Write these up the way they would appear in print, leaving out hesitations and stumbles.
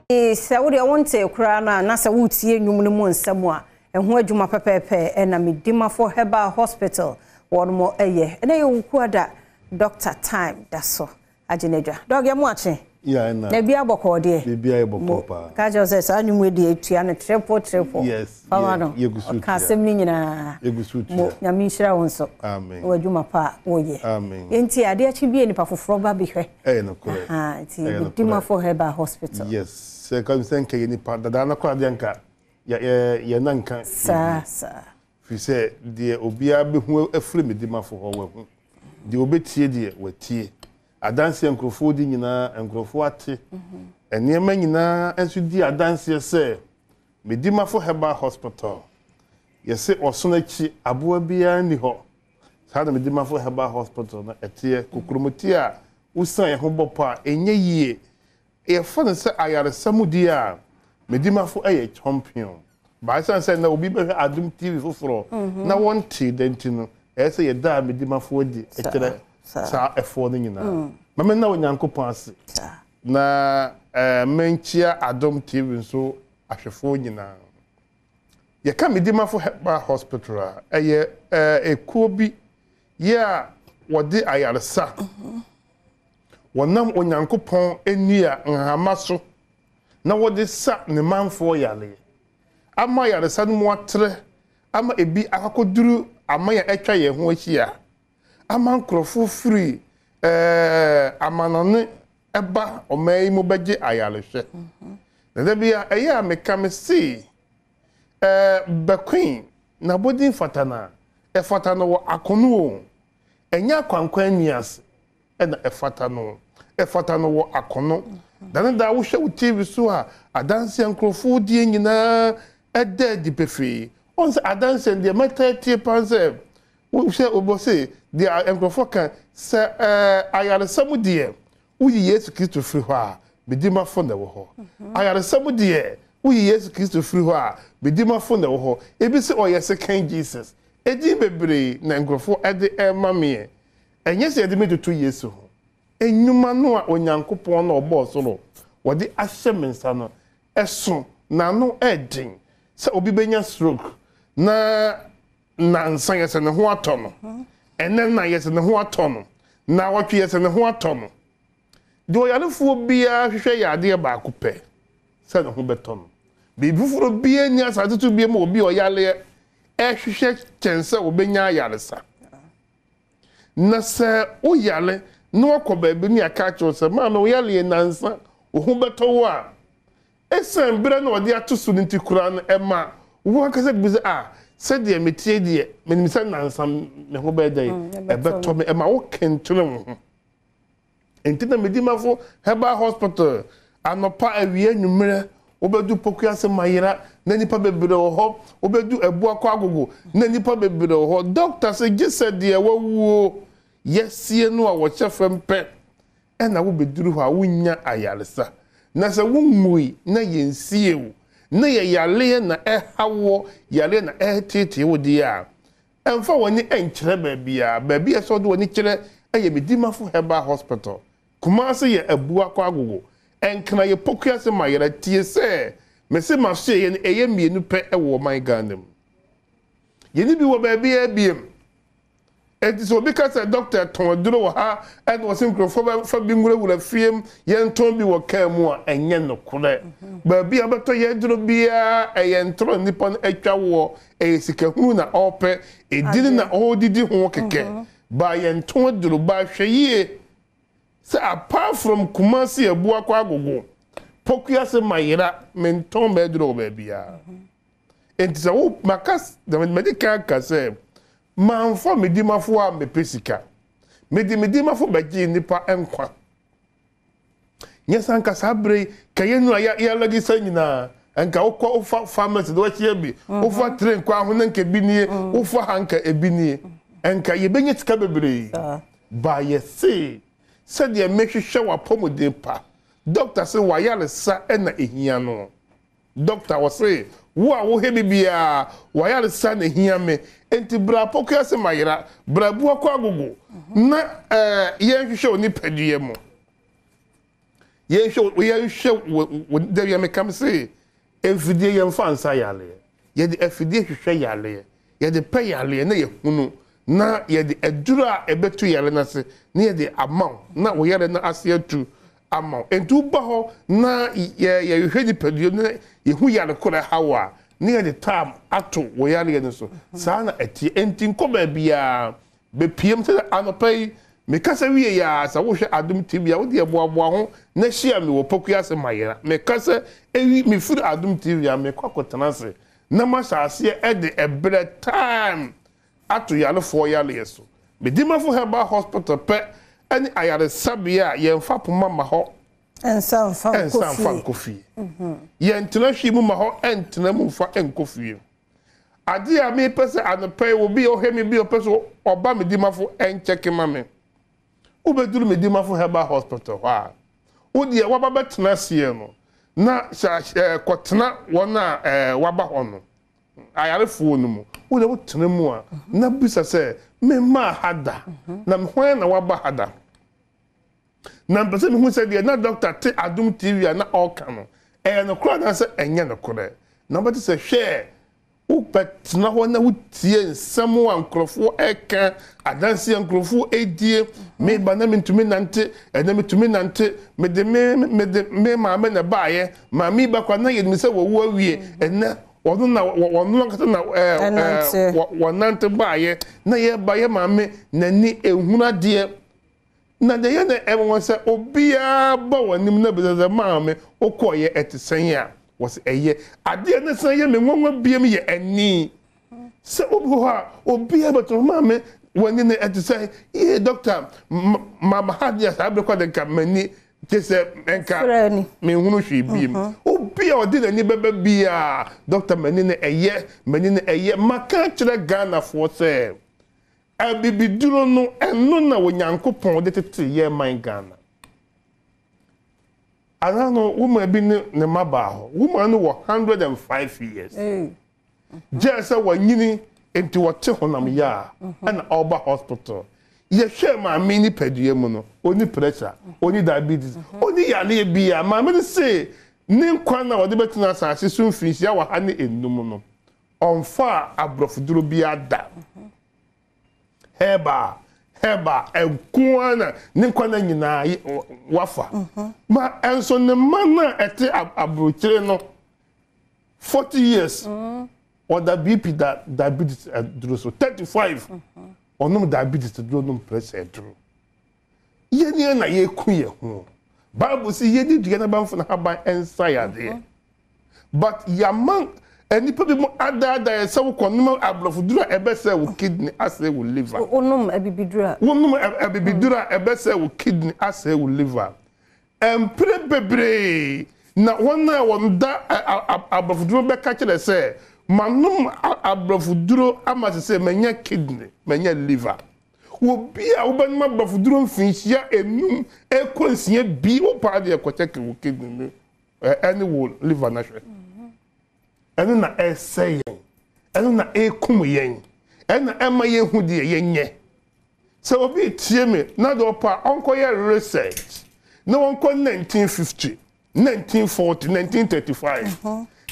Sɛ wo deɛ wontee koraa no a, na sɛ woretie nnwom no mu nsɛm a, ɛho adwuma pɛpɛɛpɛ na Medimafo Herbal Hospital wɔnom yɛ. Ɛnɛ yɛ Wukuada, Doctor Time da so agye n'adwa. Dɔg, yɛ mo akye? Yeah, ɛna. Na biribiara bɔkɔɔ deɛ? Biribiara yɛ bɔkɔɔ paa. Ka kyerɛ sɛ saa nnwom yi deɛ etua no triple triple. Yes. Fama no. Yɛgu so Ɔka tua. asɛm no nyinaa. Yɛgu so tua. Mo, Nyame nhyira wo nso. Amen. Wɔ adwuma pa a woyɛ. Amen. Enti adeɛ akyi bie nipa foforɔ ba bɛhwɛ. Ɛyɛ nokorɛ. Aha, nti Ɛyɛ nokorɛ. Medimafo Herbal Hospital. Yes. Sɛ nka sɛ nka yɛ nipa dadaa no koraa deɛ nka yɛ yɛ yɛn nan nka. Saa saa. Firi sɛ deɛ obiara bɛhu afiri Medimafo hɔ wahu. Deɛ ɔbɛtie deɛ watie. Adanseɛ nkurɔfoɔ di nyinaa nkurɔfoɔ ate. Nneɛma nyinaa nso di adanseɛ sɛ Medimafo Herbal Hospital yɛse ɔsono akyi aboa biara nni hɔ. Saa na Medimafo Herbal Hospital no ɛteɛ. Kokuromoti a wosian yɛn ho bɔ pɔ a ɛnyɛ yie. Yɛfa no sɛ ayaresa mu deɛ a, Medimafo yɛ champion. But ɛsiane sɛ nnɛ obi bɛhwɛ Adom TV foforɔ na wɔntee da nti no, ɛyɛ sɛ yɛdaa Medimafo adi kyerɛ saa ɛfoɔ no nyinaa. Ma menna Onyankopɔn ase na menkyea Adom TV nso ahwɛfoɔ nyinaa. Yɛka Medimafo Herbal Hospital a, ɛyɛ ekuo bi yɛ a wɔde ayaresa, wɔnam Onyankopɔn nnua nhahama so na wɔde sa ne manfoɔ yareɛ, ama ayaresa no mu atrɛ ama ebi akɔduru aman a atwa yɛn ho ahyia, ama nkurɔfoɔ firi amanɔne ba ɔman yi mu bɛgye ayarehwɛ. Na da bi a ɛyɛ a meka me se, bɛkoe n'abɔdin fata no a, ɛfata no wɔ akono o, ɛnyɛ akwankwan nni ase na ɛfata no, ɛfata no wɔ akono. Da ne da wohwɛ wo TV so a, adanse a nkurɔfoɔ die nyinaa ɛda adi pefee. Wohu sɛ adanse no deɛ mɛtaa tie paa ne sɛ, wohwɛ obi ɔse deɛ nkurɔfoɔ ka sɛ ayaresa mu deɛ Woyi Yesu Kristo firi hɔ a, Medimafo na ɛwɔ hɔ. Ayaresa mu deɛ, woyi Yesu Kristo firi hɔ a, Medimafo na ɛwɔ hɔ. Ebi se ɔyɛ Second Jesus. Edin bebree na nkurɔfoɔ de rema meɛ. Ɛnyɛ sɛ yɛde me toto Yesu ho. Nnwuma no a Onyankopɔn no a ɔbɔɔ soro, wɔde ahyɛ me nsa no, ɛso na ano yɛ den sɛ obi bɛnya stroke na Nnansa yɛ sɛ ne ho atɔ no. Ɛnnɛ nna yɛ sɛ ne ho atɔ no. Nnawɔtwe yɛ sɛ ne ho atɔ no. Deɛ ɔyarefoɔ biara hwehwɛ yɛ adeɛ baako pɛ, sɛ ne ho bɛtɔ no. Biribi foforɔ biara nni asase so bio ma obi a ɔyareɛ rehwehwɛ kyɛn sɛ ɔbɛnya ayaresa. Na sɛ woyare na woakɔ baabi ne yɛaka akyerɛ wo sɛ, maame wo yareɛ nnansa wo ho bɛtɔ wo a, Esiane bere na ɔde ato so no nti koraa no, ɛma wo ankasa bisa sɛ, 'Ah, sɛdeɛ meteɛ yi deɛ, menim sɛ nnansa me ho bɛyɛ dɛn? Ɛbɛtɔ me. Ɛma wokentene wo ho. Enti na Medimafo Herbal Hospital, anɔpa, awia, anwummerɛ, wobɛdu Pokuase Mayera, na nnipa bebree wɔ hɔ. Wobɛdu Abuakɔ Agogo, na nnipa bebree wɔ hɔ. Dɔkta se gye sɛ deɛ wawuo, yɛasie no a wɔhyɛ fam pɛ na wobɛduru hɔ a wonnya ayaresa. Na sɛ wonwui na yɛnsie wo, na yɛ yareɛ na ɛha woɔ, yareɛ na ɛreteetee wo deɛ a, mfa w'ani nkyerɛ baabiara. Baabi a ɛsɛ sɛ wode w'ani kyerɛ yɛ Medimafo Herbal Hospital. Kumasi yɛ Abuakɔ Agogo. Nkran yɛ Pokuase Mayera. Tie sɛ mese m'asoɛeɛ no ɛyɛ mmienu pɛ wɔ ɔman Ghana mu. Yɛnni bi wɔ baabiara biom. Enti sɛ obi ka sɛ dɔkta tɔn aduro wɔ ha ɛna ɔse nkurɔfoɔ bɛfa bi nwurawura fie mu, yɛntɔn bi wɔ kaa mu a, ɛnyɛ nokorɛ. Baabi a wobɛtɔ yɛn aduro biara, ɛyɛ ntorɔ na nipa no atwa woɔ, ɛyɛ sikahunu na ɔrepɛ, edini na ɔredidi ho kɛkɛ. Baa yɛntɔn aduro, baa hwɛ yie sɛ apart from Kumasi Abuakwa Agogo, Pokuase Mayera, mentɔn m'aduro wɔ baabiara. Enti sɛ wo, maka, madi kan aka sɛ, mamfa me dimafo a mepɛ sika. Mede me dimafo bɛgyee nnipa nkwa. Nyɛ sɛ anka saa bere yi, ka yɛn nu a yɛalɛgisa nyinaa, nka wokɔ wofa pharmacy na wahyia bi, wofa train kwan ho na nka ebi nie, wofa ha nka ebi nie. Nka yɛbɛnya sika bebree. Ba yɛse, sɛdeɛ mehwehwɛ w'apɔmuden pa, dɔkta se w'ayaresa na ehia no. Dɔkta, ɔse, wo a wohɛ me biaa, w'ayaresa na ehia me, enti bra Pokuase Mayera, bra Abuakɔ Agogo na yɛnhwehwɛ wo nipadua mu. Yɛnhwɛ yɛnhwɛ wo wo da bi a meka me se mfidie yɛmfa nsa yareɛ. Yɛde afidie hwehwɛ yareɛ. Yɛde pɛ yareɛ na yɛhunu na yɛde aduro a ɛbɛtu yareɛ no ase na yɛde ama wo na wo yareɛ no ase atu ama wo. Enti woba hɔ na yɛ yɛhwehwɛ nipadua no na yɛhu yare korɔ ɛha wo a na yɛde tam ato wo yareɛ no so. Saa na ɛteɛ. Enti nkɔ baabiara. Bɛpiem sɛ anɔpa yi mekasa wieeɛ ara sɛ wohwɛ Adom TV a wodeɛ boaboa ho na hyia me wɔ Pokuase Mayera. Mekasa ewi mefiri Adom TV a mekɔ akɔtena ase na mahyɛ aseɛ de ɛberɛ time ato yarefoɔ yareɛ so. Medimafo Herbal Hospital pɛ ne ayaresabea a yɛmfa poma mma hɔ Nsa mfa nkɔ nsa mfa fie. nkɔ fie. Yɛntena hwee mu mma hɔ ntena mu mfa nkɔ fie. Adeɛ a mepɛ sɛ anɔpa yi obi a ɔhwɛ me bi a ɔpɛ sɛ ɔba Medimafo nkyɛke ma me. Wobɛduru Medimafo Herbal Hospital hɔ a, wo deɛ woaba bɛtena aseɛ no na hyɛ ɛɛ kɔtena wɔn a ɛɛ wɔaba hɔ no, ayarefoɔ no mu. Wo deɛ wotena mu a, na bisa sɛ, memmaa ha da, na hwan na waba ha da? Na mepɛ sɛ mehu sɛ deɛ na dɔkta te Adom TV a na ɔreka no, ɛyɛ nokorɛ anaasɛ ɛnyɛ nokorɛ. Na wobɛte sɛ, hwɛ, wobɛtena hɔ na wotie nsɛm a nkurɔfoɔ reka, adanseɛ a nkurɔfoɔ redie, meba na mentumi nante, ɛnnɛ metumi nante, mede me, mede me maame na ɛbaeɛ, maame yi ba koraa na yɛnim sɛ wawu awie, ɛnnɛ ɔno na, ɔno ankasa na ɛɛ, wɔnante baeɛ, na yɛba yɛ maame n'ani ehunu adeɛ. Na deɛ ɛyɛ no nwanwa sɛ obiara ba w'anim na bisa sɛ, Maame, wokɔeɛ ɛte sɛn a? Wɔse, Ɛyɛ. Adeɛ a na ɛsan yɛ me nwanwa biom yɛ ani. Sɛ obi wɔ hɔ a, obiara bɛto no, Maame, w'ani no ɛte sɛn? Yee, dɔkta, maba ha deɛ saa berɛ koraa deɛ nka m'ani gye sɛ nka menhunu hwee biom. Obi a ɔde n'ani bɛba biara, dɔkta, m'ani no ɛyɛ, m'ani no ɛyɛ. Maka akyerɛ Ghanafoɔ sɛ, Abibiduro no, ɛno na Onyankopɔn de tetee yɛn man Ghana. Anaa no, woman bi ne ne mma baa hɔ. Woman no wɔ 105 years. Gyɛɛ sɛ wanyini nti ɔte honam ya a, ɛna ɔreba hospital. Yɛhwɛɛ maame yi nipadua mu no, ɔnni pressure, ɔnni diabetes, ɔnni yareɛ biara. Maame no se ne nkwa nna a ɔde bɛtena asase so mfinhyia 105 no, Ɔmfaa aborɔfoduro biara da. Herbal, herbal nko ara na ne nkwa nna nyinaa wafa. Ma ɛnso ne mma no a ɛte aburokyire no, 40 years, ɔda BP da diabetes aduro so. 35, ɔnom diabetes aduro, nom pressure aduro. Yɛn ara na yɛku yɛn ho. Bible se yɛnni dua no aba mfa n'ahaban nsa yadeɛ. But yɛama nnipa bi mu adaadaa yɛn sɛ wokɔnom aborɔfoduro a ɛbɛsɛe wo kidney asɛe wo liver. Wonom abibiduro a. Wonom abibiduro a ɛbɛsɛe wo kidney asɛe wo liver. Mpere bebree na wɔn a wɔda aborɔfoduro bɛka kyerɛ sɛ manom aborɔfoduro ama sesei manya kidney, manya liver. Obi a wobɛnom aborɔfoduro mfinhyia enum ɛkɔ nsia bi wo paa deɛ kɔkyɛke wo kidney no ɛne wo liver no hwɛ. Ɛno na ɛresɛe yɛn. Ɛno na ɛrekum yɛn. Ɛno na ɛma yɛnhu deɛ yɛnyɛ. Sɛ obi retie me na deɛ ɔpɛ a ɔnkɔyɛ research na ɔnkɔ 1950, 1940, 1935.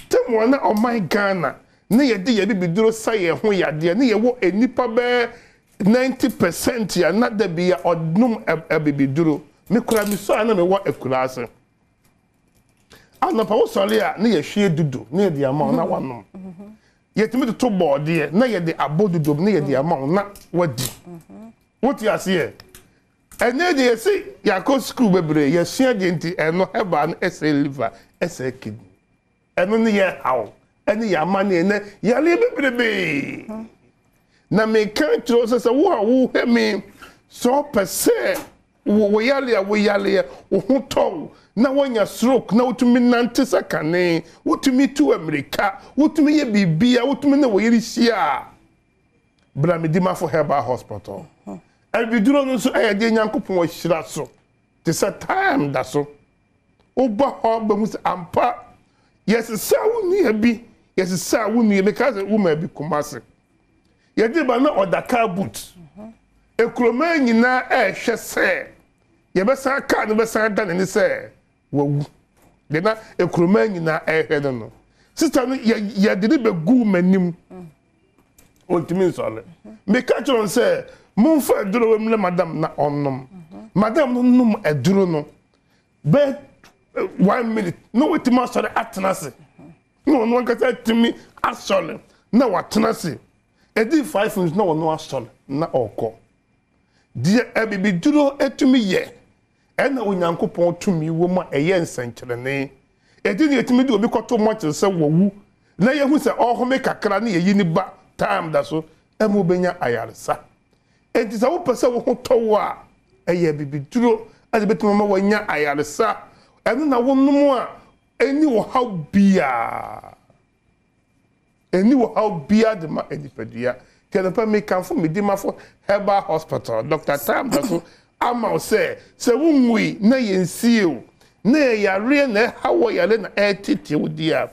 Tɛm a na ɔman Ghana na yɛde yɛn abibiduro sa yɛn ho yadeɛ na yɛwɔ nnipa bɛyɛ 90 percent a na da bi a ɔnom abibiduro. Me koraa mesua a na mewɔ akuraase. Anɔpa wosɔre a na yɛhwie dudu na yɛde ama wo na wanom. Yɛtumi toto bɔɔdeɛ na yɛde abɔ dudu mu na yɛde ama wo na wadi. Wote aseɛ? Ɛnɛ deɛ yɛse yɛakɔ sukuu bebree, yɛsua deɛ nti ɛno herbal no ɛsɛe liver, ɛsɛe kidney. Ɛno ne yɛn haw ne yɛn amanneɛ nnɛ, yareɛ bebrebe. Na meka kyerɛ wo sɛ, sɛ wo a wohwɛ me, sɛ wopɛ sɛ wo yareɛ a woyareɛ, wo ho tɔ wo, na woanya stroke, na wotumi nante sɛ kane, wotumi tu mmirika, wotumi yɛ biribiara, wotumi ne wo yere hyia a, bra Medimafo Herbal Hospital. Abibiduro no nso ɛyɛ deɛ Nyankopɔn ahyira so, te sɛ time da so. Woba hɔ a wobɛhu sɛ ampa yɛsesaa wo nua bi, yɛsesaa wo nua bi, ka sɛ wo maa bi Kumasi. Yɛde ba na ɔda car boot. Ekuroma nyinaa ɛrehwɛ sɛ yɛbɛsan car no bɛsan ada n'ani sɛ. Wawu. Deɛ na ekuroma nyinaa ɛrehwɛ no no. Sista no yɛ yɛde no bɛguu m'anim. Ɔntumi nsɔre. Meka kyerɛ wɔn sɛ momfa aduro wɔ mmrɛ madam na ɔnnom. Madam no nom aduro no bɛyɛ one minute na watumi asɔre atena ase. Na ɔno ankasa atumi asɔre na watena ase. Ɛdii 5 minutes na ɔno asɔre na ɔrekɔ. Deɛ abibiduro tumi yɛ ɛna Onyankopɔn tumi wɔ mu a ɛyɛ nsɛnkyerɛnne. Enti na yɛtumi de obi kɔto mɔkyere sɛ wawu na yɛhu sɛ ɔrehome kakra na yɛyi no ba time da so ma obɛnya ayaresa. Enti sɛ wopɛ sɛ wo ho tɔ wo a, ɛyɛ abibiduro na ɛbɛtumi ama woanya ayaresa. Ɛno na wonom a ɛnni ɔhaw biara. Ɛnni ɔhaw biara de ma nipadua. Nti anɔpa yi mekamfo Medimafo Herbal Hospital, Dɔkta Tam da so ama wo sɛ, sɛ wonwui na yɛnsie wo, na ɛyɛ yareɛ na ɛha wo, yareɛ na ɛretete wo deɛ a,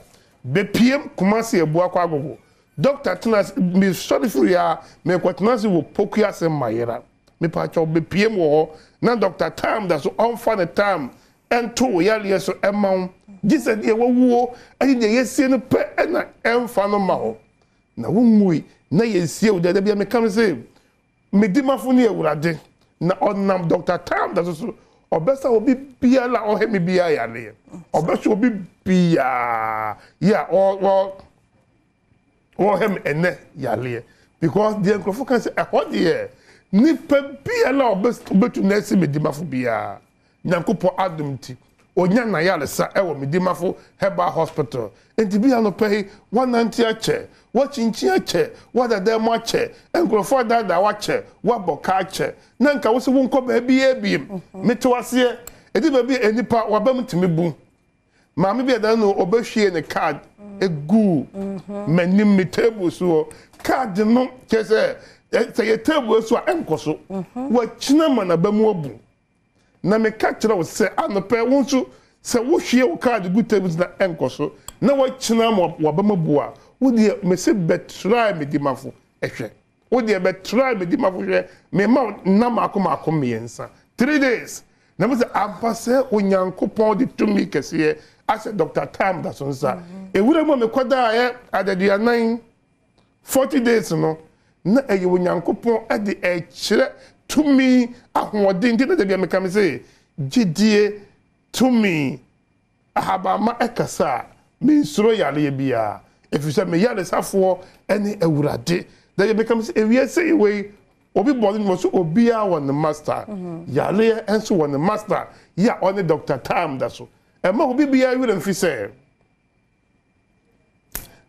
bɛpiem Kumasi Abuakwa Agogo. Dɔkta tena ase, mesɔre firi ha a, merekɔtena ase wɔ Pokuase Mayera. Mepakyɛw bɛpiem wɔ hɔ na Dɔkta Tam da so ɔmfa ne tam nto wo yareɛ so mma wo, gye sɛ deɛ wawuo ne deɛ yɛasie no pɛ na ɛmfa no mma hɔ. Na wonwui na yɛnsie wo deɛ. Da biara meka me se, me dimafo ne Awurade, na ɔnam Dɔkta Tam da so so, ɔbɛsa obi biara a ɔhɛ me biara yareɛ. Ɔbɛsa obi biara yɛ a ɔ wɔhwɛ me ɛnɛ yareɛ because deɛ nkurɔfoɔ ka sɛ ɛhɔ deɛ nipa biara a ɔbɛtu na asi Medimafo biara Nyankopɔn adom nti ɔnya n'ayaresa ɛwɔ Medimafo Herbal Hospital. Nti bi anɔpa yi woanante akyɛ, woakyinkyin akyɛ, woadada mu akyɛ, nkurɔfoɔ adaadaa wo akyɛ, woabɔ ka akyɛ, na nka wo sɛ wonkɔ baabiara biem. Mete wo aseɛ. Ɛdi baabi a nnipa w'abam tumi bu. Maame bi a da no ɔbɛhwie ne card guu m'anim me table so hɔ. Card no kyerɛ sɛ sɛ yɛ table so a ɛnkɔ so. Wakyina ma n'aba mu abu. Na meka kyerɛ wo sɛ anɔpɛ wo nso sɛ wohwie wo card gu table so na ɛnkɔ so na wakyina ma w'aba mu abu a, wo deɛ mese bɛtrae me dimafo hwɛ. Wo deɛ bɛ try me dimafo hwɛ, me ma wo nna maako maako mmiɛnsa, 3 days, na mo sɛ ampa sɛ Onyankopɔn de tumi kɛseɛ ahyɛ Doctor Tam da so nsa. Ewura mu a mekɔdaeɛ adaduanan, 40 days no, na ɛyɛ Onyankopɔn de ɛkyerɛ tumi ahoɔden nti na da bia meka me se gyidie tumi ahabamma ɛkasa a mensuro yareɛ biara ɛfiri sɛ me yaresafoɔ ne Awurade. Da bia meka me sɛ ewiase yi wei obi bɔ ne so, obiara wɔ ne master, yareɛ nso wɔ ne master yi a ɔne Dr. Tam da so. Ɛma obi biara werɛ mfi sɛ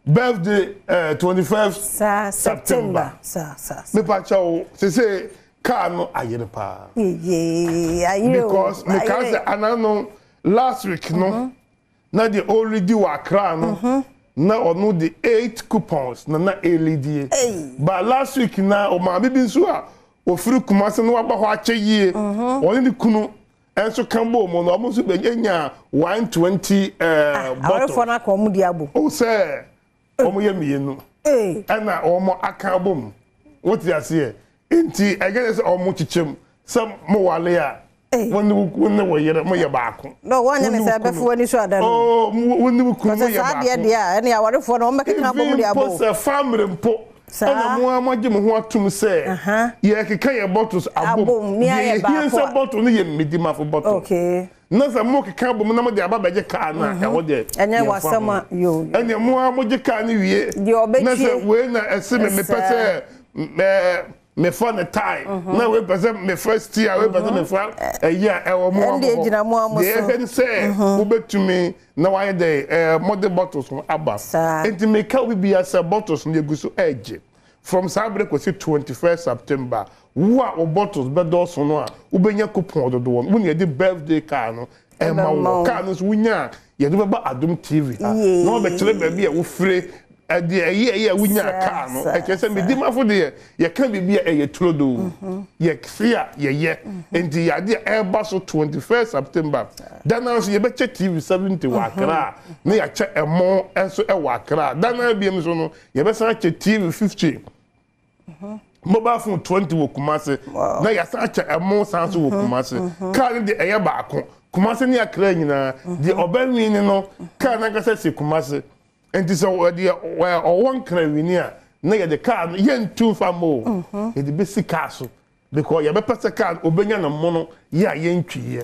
birthday 21st September. Mepa kyɛw sese kaa no ayere paa because meka sɛ anano last week no na deɛ ɔredi wɔ Accra no na ɔno de eight coupons na na ɛredie, but last week na ɔmaame bi nso a ofiri Kumase na waba hɔ akyɛ yie, ɔne ne kunu nso ka bɔ mu no, ɔmo nso bɛ nya 120 bottle. Awarefoɔ no aka ɔmo di abo. O sɛ ɔmo yɛ mmienu ɛna ɔmo aka abom, wote aseɛ? Nti ɛnyɛ sɛ ɔmo kyekyɛ mu sɛ mo wale a wɔne wo ne wo yere mo yɛ baako. No, wɔnyɛ ne sɛ ɛbɛfo w'ani so ada no. Oo, wo ne wo kunu mo yɛ baako. Saa deɛ deɛ a ɛne awarefoɔ no wɔn bɛkeka abom de abom. Even mpo sɛ family mpo ɛna mo a moagye mo ho atom sɛ yɛkeka yɛ bottles abom, deɛ yɛhia sɛ bottle no yɛ Medimafo bottle na sɛ mo keka abom na mo de aba bɛgye kaa no a, ɛhɔ deɛ ɛnyɛ wasɛm a yo. Ɛnna mo a mogye kaa no wie na sɛ wei na ɛse me mepɛ sɛ ɛɛ mefa ne tie na wei pɛ sɛ mefa steer, wei pɛ sɛ mefa ɛyi a, ɛwɔ mo amɔ hɔ. Deɛ ɛhwɛ ne sɛ wobɛtumi na wayɛ dɛ mode bottles no aba. Nti meka obi bia sɛ bottles no yɛgu so ɛregye from saa bere kɔsi 21st September. Wo a wo bottles bɛdɔɔso no a wobɛnya coupon dodoɔ no, wo ne yɛde birthday car no ɛma wɔ car no nso wonya a, yɛde bɛba Adom TV ha na wɔbɛkyerɛ baabi a wofire ɛdeɛ ɛyɛ ɛyɛ a wonya car no. Ɛkyerɛ sɛ Medimafo deɛ, yɛka biribi a ɛyɛ turodoo, yɛse a yɛyɛ. Nti yɛade a ɛreba so 21st September da no nso, yɛbɛkyɛ TV 70 wɔ Accra na yɛakyɛ ɛmo nso ɛwɔ Accra da no. Biom nso no yɛbɛsan akyɛ TV 50, mobile phone 20 wɔ Kumase na yɛasan akyɛ ɛmo san so wɔ Kumase. Kaa no deɛ ɛyɛ baako. Kumase ne Accra nyinaa, deɛ ɔbɛwini no, kaa no ankasa si Kumase. Nti sɛ deɛ ɔwɔ Nkran wini a, na yɛde kaa no, yɛntu mfa mma o, yɛde bɛsi kaa so. Because yɛbɛpɛ sɛ kaa no ɔbɛnya no mono yɛ a yɛntwiiɛ.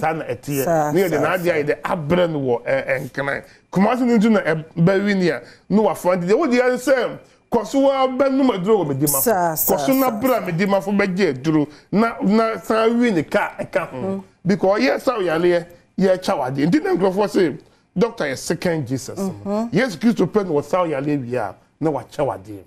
Saa na ɛteɛ. Na yɛde n'adeɛ a yɛde abrɛ no wɔ Nkran. Kumase no nso na ɛbɛwini a, na wafa. Nti deɛ wodeɛ ne sɛ, kɔ so ara bɛnom aduro wɔ Medimafo. Kɔ so na bra Medimafo bɛgye aduro na na san wi ne kaa ɛka ho. Because yɛ sa wo yareɛ, yɛkyɛ wo adeɛ. Nti na nkurɔfoɔ se, doctor yɛ second Jesus no. Yesu Kristo pɛ na ɔsa wo yareɛ wie a, na wakyɛ wo adeɛ.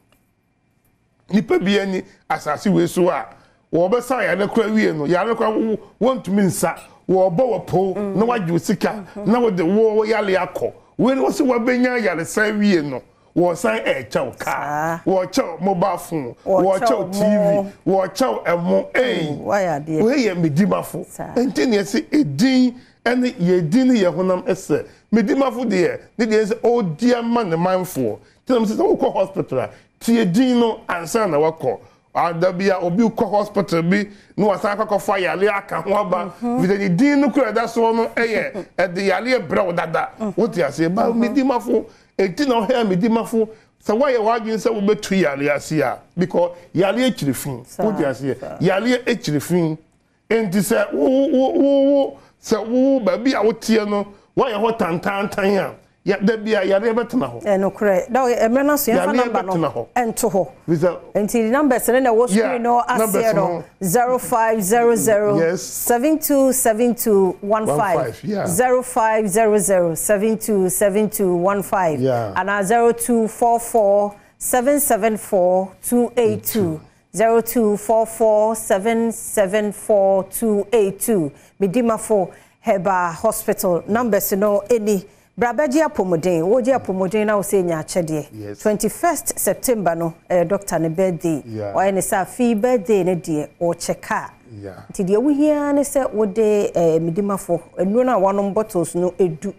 Nipa biara ni asase wei so a wɔbɛsa yare koraa wie no, yare koraa wɔntumi nsa, wɔbɔ wɔ po na wagye wo sika na wɔde wo yare akɔ. Wei no wɔsɛ wɔabɛnya yaresa wie no, wɔsan ɛrekyɛ wo kaa, wɔrekyɛ wo mobile phone, wɔrekyɛ wo TV, wɔrekyɛ wo ɛmo. Ei, wei yɛ medimafo. Nti na yɛse edin ɛne yɛn din ne yɛn honam sɛ. Medimafo deɛ, ne deɛ ne sɛ ɔredi ama ne manfoɔ. Nti na mese sɛ wokɔ hospital a, tie din no ansa na wakɔ. Da bi a obi kɔ hospital bi na wasan akɔ akɔfa yareɛ aka ho aba. Efisɛ ne din no kura ɛda soɔ no yɛ ɛde yareɛ brɛ wo dada. Wote aseɛ? Ba medimafo, enti na ɔhɛ a medimafo sɛ woayɛ w'adwene sɛ wobɛtu yareɛ ase a, because yareɛ kyiri fi. Wote aseɛ? Yareɛ kyiri fi. Enti sɛ wo wo wo wo sɛ wo baabi a woteɛ no woayɛ hɔ tantaantan a, ya da bi a yareɛ bɛtena hɔ. Ɛnokorɛ. Da mmerɛ no aso yɛmfa Yareɛ number no bɛtena hɔ. nto hɔ. Firi sɛ. Nti numbers no na ɛwɔ Yeah, screen no numbers aseɛ no no. 0500 Yes. 727215 15, yeah. 0500 727215 Yeah. anaa 0244 774 282. 0244774282 Medimafo Herbal Hospital numbers no ni. Bra bɛgye apɔmuden. Wogye apɔmuden na wosɛ nya akyɛdeɛ. 21st September no ɛyɛ doctor ne birthday. Wayɛ ne sɛ afei birthday no deɛ ɔkyɛ kaa. Nti deɛ wohia ne sɛ wode Medimafo nnuro no a wanom bottles no edu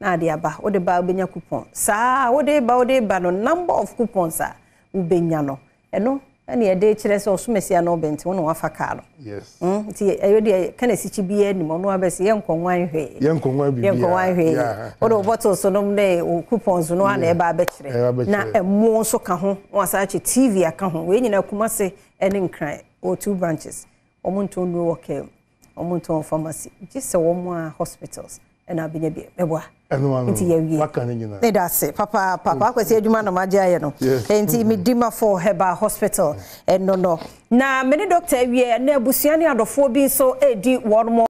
na ade aba. Wode ba wobɛnya coupon. Saa wode ba wode ba no number of coupons a wobɛnya no ɛno ɛne yɛde kyerɛ sɛ ɔsomasia no ɔbɛnti wo na wafa kaa no. Yes. Nti ɛyɛ deɛ ka na sikyi biara anim ɔno abɛsi yɛnkɔ nwan hwee. Yɛnkɔ nwan biribiara. Yɛnkɔ nwan hwee. Yeah. Wode wo bottles nom ne wo coupons no a na ɛba abɛkyerɛ. Ɛba abɛkyerɛ. Na ɛmo nso ka ho na wasan akyɛ TV aka ho. Wei nyinaa Kumase ɛne Nkran wɔ 2 branches. Wɔn ntɔn nnuro wɔ Kɛm. Wɔn ntɔn pharmacy. Gye sɛ wɔn a hospitals ɛna abɛnya bi bɛboa. Nti yɛwie. Waka ne nyinaa. Meda ase papa papa akwasi adwuma na magye ayɛ no. Nti Medimafo Herbal Hospital ɛno no. Na me ne doctor awie na abusua ne adɔfoɔ bi nso redi wɔn mo.